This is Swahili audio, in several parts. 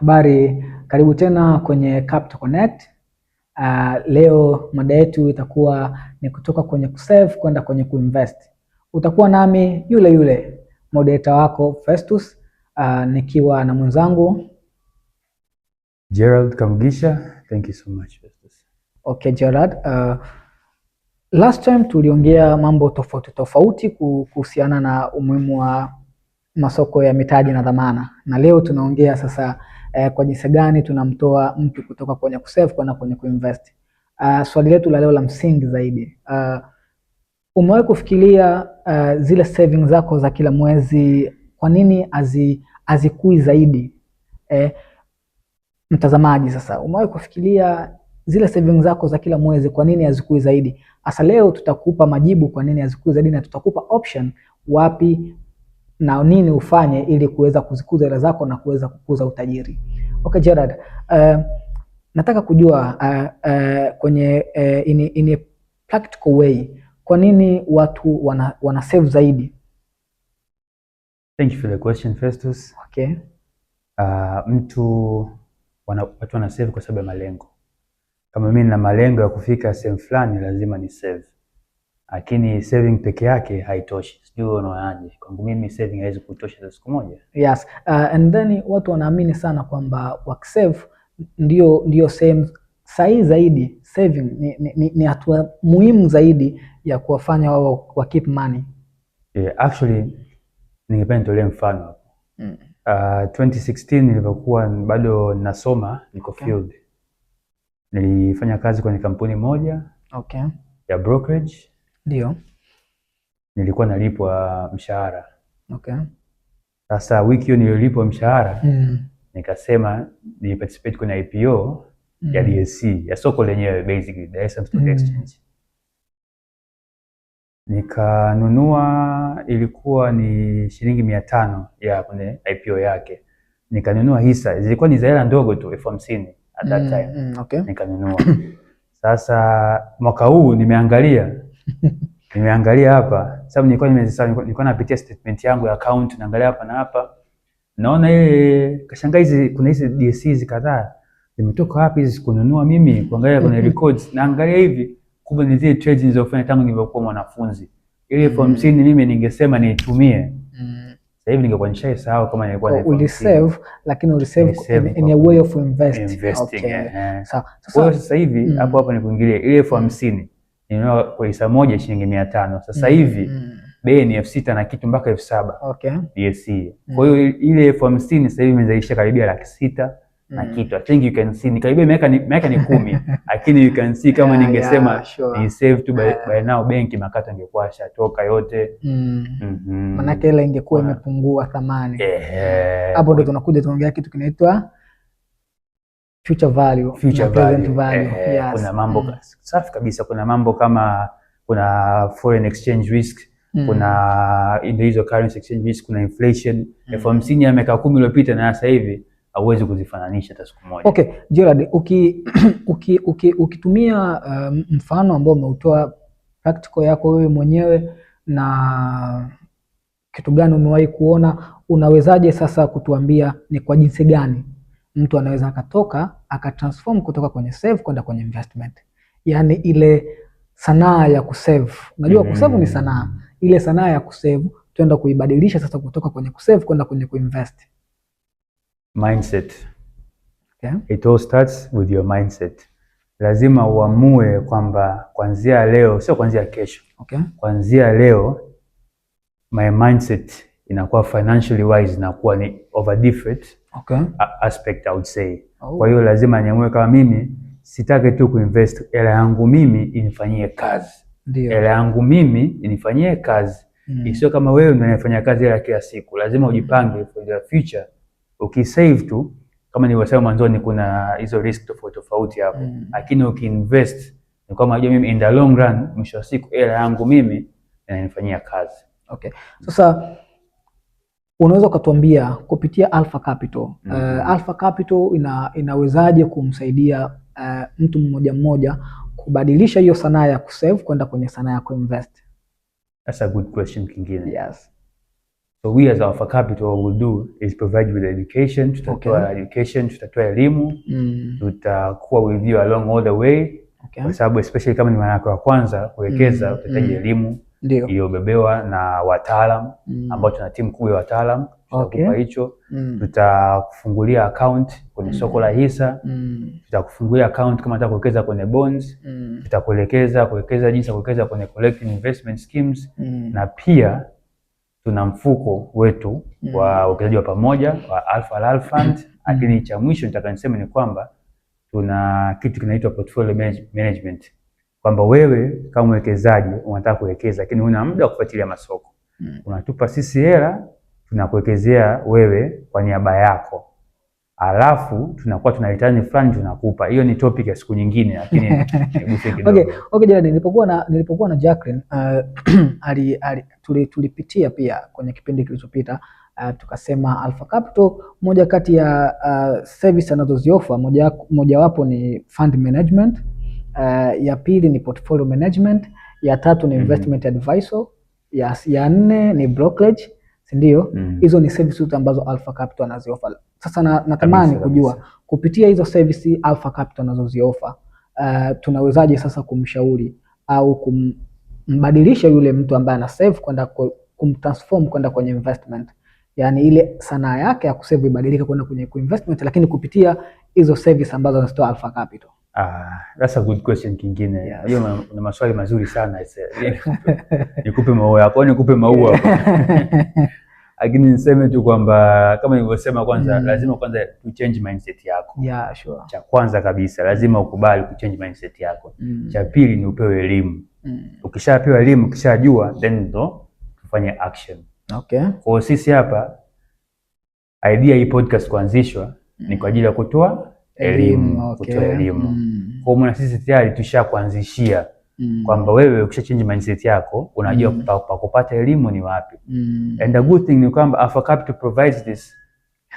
Habari, karibu tena kwenye Capital Connect. Leo mada yetu itakuwa ni kutoka kwenye kusave kwenda kwenye kuinvest. Utakuwa nami yule yule moderator wako Festus, nikiwa na mwenzangu Gerald Kamugisha. Thank you so much, Festus. Okay, Gerald. Last time tuliongea mambo tofauti tofauti kuhusiana na umuhimu wa masoko ya mitaji na dhamana, na leo tunaongea sasa kwa jinsi gani tunamtoa mtu kutoka kwenye kusave kwenda kwenye kuinvest. Swali letu la leo la msingi zaidi, umewahi kufikiria zile savings zako za kila mwezi kwa nini hazikui zaidi? Mtazamaji, sasa umewahi kufikiria zile savings zako za kila mwezi kwa nini hazikui zaidi? Sasa leo tutakupa majibu kwa nini hazikui zaidi na tutakupa option wapi na nini ufanye ili kuweza kuzikuza hela zako na kuweza kukuza utajiri. Okay, Gerard, nataka kujua kwenye in a practical way kwa nini watu wana save zaidi? Thank you for the question, Festus. Okay. Watu wana save kwa sababu ya malengo. Kama mimi nina malengo ya kufika sehemu fulani, lazima ni save. Lakini saving peke yake haitoshi. Sijui unaonaje? Kwangu mimi saving haiwezi kutosha hata siku moja. Yes. And then watu wanaamini sana kwamba wakisave ndio sehemu sahihi zaidi. Saving ni hatua muhimu zaidi ya kuwafanya wao wa keep money. Yeah, actually ningependa nitolee mfano hapo. 2016 nilivyokuwa bado nasoma niko field. Nilifanya kazi kwenye kampuni moja ya brokerage. Nilikuwa nalipwa mshahara. Sasa wiki hiyo nililipwa mshahara, nikasema ni participate kwenye IPO ya DSE, ya soko lenyewe basically, Dar es Salaam Stock Exchange. Nikanunua, ilikuwa ni shilingi 500 ya kwenye IPO yake. Nikanunua hisa, zilikuwa ni za hela ndogo tu, 50,000 at that time. Nikanunua. Sasa mwaka huu nimeangalia hapa, sababu nilikuwa nimezisahau, nilikuwa napitia statement yangu ya account, naangalia hapa na hapa, naona ile kashangaa, hizi kuna hizi DSE hizi kadhaa zimetoka wapi hizi? Sikununua mimi, kuangalia kwenye records, naangalia hivi, kumbe ni zile trades nilizofanya tangu nilivyokuwa mwanafunzi. Ile 50,000 mimi ningesema niitumie sasa hivi ningekuwa nishaisahau kama nilikuwa na Kwa 50,000. Ulisave, lakini ulisave Nilisave in a kwa way of invest. Investing. Sawa. Kwa hiyo Sasa sasa hivi hapo hapo nikuingilie, ile 50,000 ninunua kwa hisa moja shilingi 500. Sasa hivi bei ni 6,000 na kitu mpaka 7,000 DSE. Kwa hiyo ile 50,000 sasa hivi imezalisha karibia 600,000 na kitu. I think you can see ni karibia miaka ni 10, lakini you can see kama ningesema ni save tu by now benki makato ingekuwa shatoka yote. Manake hela ingekuwa imepungua thamani. Hapo ndo tunakuja tunaongea kitu kinaitwa future value Future na present value. Value. Kuna mambo safi kabisa, kuna mambo kama kuna foreign exchange risk, kuna ndio hizo currency exchange risk, kuna inflation. 50,000 ya miaka 10 iliyopita na sasa hivi hauwezi kuzifananisha hata siku moja. Okay, Gerald, ukitumia mfano ambao umeutoa practical yako wewe mwenyewe na kitu gani umewahi kuona, unawezaje sasa kutuambia ni kwa jinsi gani mtu anaweza akatoka akatransform kutoka kwenye save kwenda kwenye investment? Yaani ile sanaa ya kusave. Unajua kusave ni sanaa. Ile sanaa ya kusave twenda kuibadilisha sasa kutoka kwenye kusave kwenda kwenye kuinvest. Mindset. Okay. It all starts with your mindset. Lazima uamue kwamba kuanzia leo, sio kuanzia kesho. Kuanzia leo my mindset inakuwa financially wise, inakuwa ni of a different aspect, I would say. Kwa hiyo lazima niamue kama mimi sitaki tu kuinvest hela yangu mimi inifanyie kazi. Hela yangu mimi inifanyie kazi. Isiyo kama wewe ndio unafanya kazi hela kila siku. Lazima ujipange for the future. Ukisave tu, kama nilivyosema mwanzoni, kuna hizo risk tofauti tofauti hapo. Lakini ukiinvest ni kwamba unajua mimi in the long run, mwisho wa siku hela yangu mimi inanifanyia kazi. Okay. Sasa unaweza ukatuambia kupitia Alpha Capital, Alpha Capital inawezaje kumsaidia mtu mmoja mmoja kubadilisha hiyo sanaa ya kusave kwenda kwenye sanaa ya kuinvest? That's a good question kingine. So we as Alpha Capital, what we'll do is provide you with education, tutatoa education, tutatoa elimu, tutakuwa with you along all the way, kwa sababu especially kama ni mara yako ya kwanza kuwekeza, utahitaji elimu iliyobebewa na wataalam ambao tuna timu kubwa ya wataalam, tutakupa hicho. Tutakufungulia account kwenye soko la hisa, tutakufungulia account kama unataka kuwekeza kwenye bonds, tutakuelekeza kuwekeza jinsi ya kuwekeza kwenye collective investment schemes, na pia tuna mfuko wetu wa uwekezaji wa pamoja wa Alpha Halal Fund. Lakini cha mwisho nitaka niseme ni kwamba tuna kitu kinaitwa portfolio management, kwamba wewe kama mwekezaji unataka kuwekeza lakini huna muda wa kufuatilia masoko, unatupa sisi hela, tunakuwekezea wewe kwa niaba yako, alafu tunakuwa tuna return fulani tunakupa. Hiyo ni topic ya siku nyingine, lakini nigusie kidogo. Okay, Gerald, nilipokuwa na Jacqueline tulipitia pia kwenye kipindi kilichopita, tukasema Alpha Capital moja kati ya service anazoziofa mojawapo ni fund management, ya pili ni portfolio management, ya tatu ni investment advisor, ya nne ni brokerage, si ndio? Mm. Hizo ni service zote ambazo Alpha Capital anaziofa. Sasa natamani kujua kupitia hizo service Alpha Capital anazoziofa, tunawezaje sasa kumshauri au kumbadilisha yule mtu ambaye ana save kwenda kumtransform kwenda kwenye investment, yaani ile sanaa yake ya kusave ibadilike kwenda kwenye kuinvestment, lakini kupitia hizo service ambazo anazitoa Alpha Capital. Ah, that's a good question kingine. Yes. Unajua una maswali mazuri sana. Nikupe maua yako, nikupe maua hapa. Lakini niseme tu kwamba kama nilivyosema kwanza, lazima kwanza tu change mindset yako. Cha kwanza kabisa lazima ukubali ku change mindset yako. Cha pili ni upewe elimu. Ukishapewa elimu, ukishajua, then ndo tufanye action. Kwa hiyo sisi hapa, idea hii podcast kuanzishwa ni kwa ajili ya kutoa elimu, kutoa elimu. Kwa hiyo maana sisi tayari tushakuanzishia kwamba wewe ukisha change mindset yako unajua pa kupata elimu ni wapi. And the good thing ni kwamba Alpha Capital provides this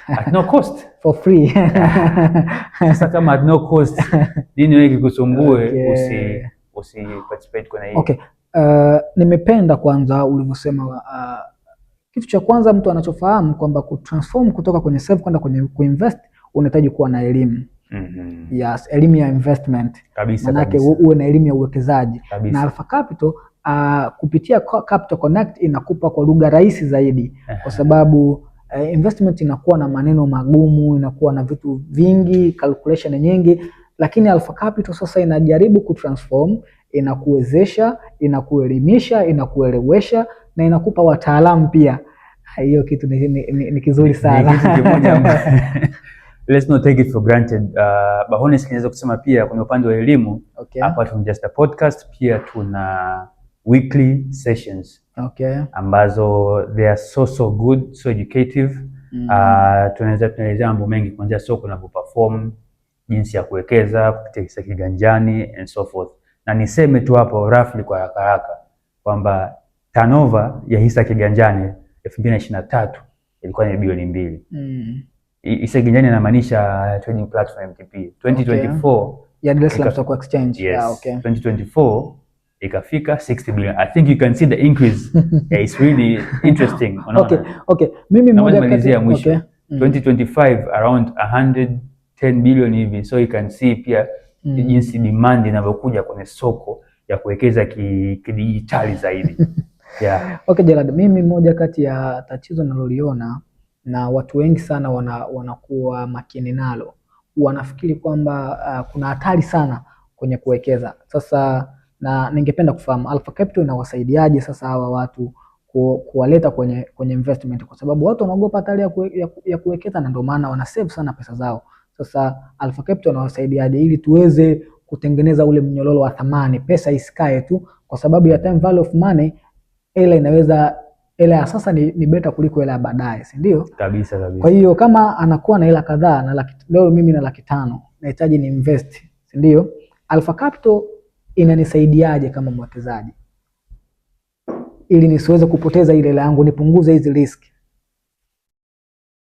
at no cost. For free. Sasa kama at no cost, nini wewe kikusumbue usi participate kwenye hii? Okay. Nimependa kwanza ulivyosema, kitu cha kwanza mtu anachofahamu kwamba kutransform kutoka kwenye save kwenda kwenye kuinvest unahitaji kuwa na elimu. Yes, elimu ya investment. Manake uwe na elimu ya uwekezaji. Na Alpha Capital kupitia Capital Connect inakupa kwa lugha rahisi zaidi, kwa sababu investment inakuwa na maneno magumu, inakuwa na vitu vingi, calculation nyingi, lakini Alpha Capital sasa inajaribu kutransform, inakuwezesha, inakuelimisha, inakuelewesha na inakupa wataalamu pia. Hiyo kitu ni kizuri Ni sana. kitu kimoja let's not take it for granted. But honestly naweza kusema pia kwenye upande wa elimu, apart from just a podcast, pia tuna weekly sessions ambazo they are so so good, so educative. Tunaweza tunaelezea mambo mengi kuanzia soko linavyoperform, jinsi ya kuwekeza kupitia hisa kiganjani and so forth. Na niseme tu hapo roughly kwa haraka haraka kwamba turnover ya hisa kiganjani 2023 ilikuwa ni bilioni 2. Hisa kiganjani inamaanisha trading platform MTP. 2024 Ya Dar es Salaam Stock Exchange. Yes. Yeah, okay. 2024 ikafika 60 billion. I think you can see the increase. Yeah, it's really interesting. Unaona? Okay. Mimi Na moja kati nimalizia mwisho. 2025 around 110 billion hivi. So you can see pia jinsi demand inavyokuja kwenye soko ya kuwekeza kidijitali zaidi. Yeah. Okay, Gerald, mimi moja kati ya tatizo naloliona na watu wengi sana wanakuwa makini nalo, wanafikiri kwamba kuna hatari sana kwenye kuwekeza. Sasa na ningependa kufahamu Alpha Capital inawasaidiaje sasa hawa watu kuwaleta kwenye investment, kwa sababu watu wanaogopa hatari ya kuwekeza na ndio maana wana save sana pesa zao. Sasa Alpha Capital inawasaidiaje ili tuweze kutengeneza ule mnyororo wa thamani, pesa isikae tu, kwa sababu ya time value of money, hela inaweza hela ya sasa ni better kuliko hela ya baadaye, si ndio? Kabisa kabisa. Kwa hiyo kama anakuwa na hela kadhaa na laki, leo mimi na 500,000 nahitaji ni invest, si ndio? Alpha Capital inanisaidiaje kama mwekezaji ili nisiweze kupoteza ile hela yangu, nipunguze hizi risk?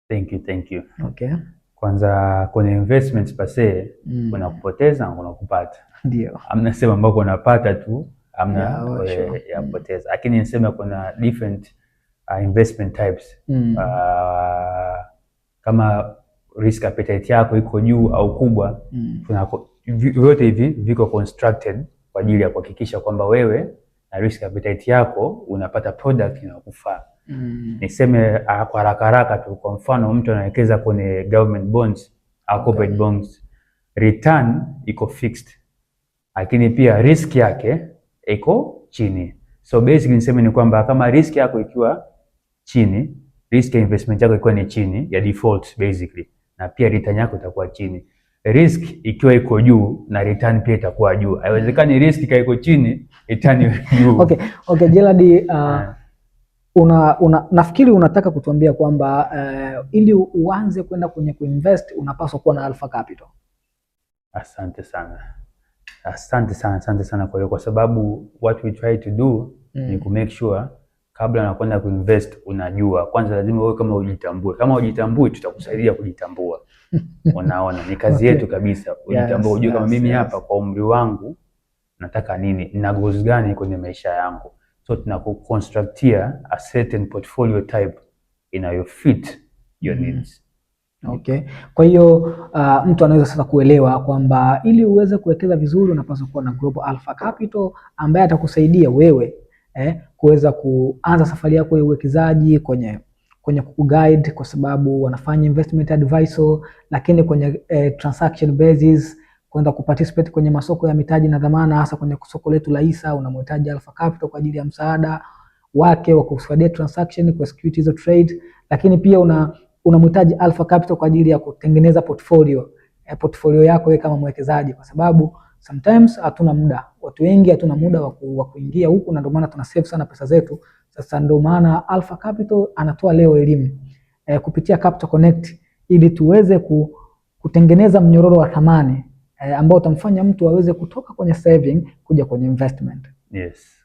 Thank you, thank you. Okay. Kwanza kwenye investments per se kuna kupoteza na kuna kupata. Ndio. Hamna sehemu ambako unapata tu, hamna Yeah, well, sure. ya kupoteza. Lakini niseme kuna different investment types. Kama risk appetite yako iko juu au kubwa, tuna vyote hivi viko constructed kwa ajili ya kuhakikisha kwamba wewe na risk appetite yako unapata product inayokufaa. Niseme kwa haraka haraka tu, kwa mfano mtu anawekeza kwenye government bonds au corporate bonds, return iko fixed, lakini pia risk yake iko chini. So basically niseme ni kwamba kama risk yako ikiwa chini, risk ya investment yako ikiwa ni chini ya default basically, na pia return yako itakuwa chini. Risk ikiwa iko juu na return pia itakuwa juu. Haiwezekani risk ikiwa iko chini, return iwe juu. Okay, Gerald, una nafikiri unataka kutuambia kwamba ili uanze kwenda kwenye kuinvest unapaswa kuwa na Alpha Capital. Asante sana. Asante sana, asante sana kwa hiyo, kwa sababu what we try to do ni ku make sure kabla unakwenda kuinvest unajua kwanza, lazima wewe kama ujitambue. Kama ujitambui, tutakusaidia kujitambua. Unaona, ni kazi yetu kabisa ujitambue, ujue kama mimi hapa kwa umri wangu nataka nini, nina goals gani kwenye maisha yangu. So tunakuconstructia a certain portfolio type inayo fit your needs. Okay. Kwa hiyo mtu anaweza sasa kuelewa kwamba ili uweze kuwekeza vizuri unapaswa kuwa na Global Alpha Capital ambaye atakusaidia wewe kuweza kuanza safari yako ya uwekezaji kwenye kukuguide kwa sababu wanafanya investment advisor, lakini kwenye transaction basis kwenda kuparticipate kwenye masoko ya mitaji na dhamana, hasa kwenye soko letu la hisa, unamhitaji Alpha Capital kwa ajili ya msaada wake wa kusaidia transaction, ku execute hizo trade, lakini pia unamhitaji Alpha Capital kwa ajili ya kutengeneza portfolio portfolio yako wewe kama mwekezaji, kwa sababu sometimes hatuna muda, watu wengi hatuna muda wa kuingia huku, na ndio maana tuna save sana pesa zetu. Sasa ndio maana Alpha Capital anatoa leo elimu kupitia Capital Connect ili tuweze kutengeneza mnyororo wa thamani ambao utamfanya mtu aweze kutoka kwenye saving kuja kwenye investment. Yes.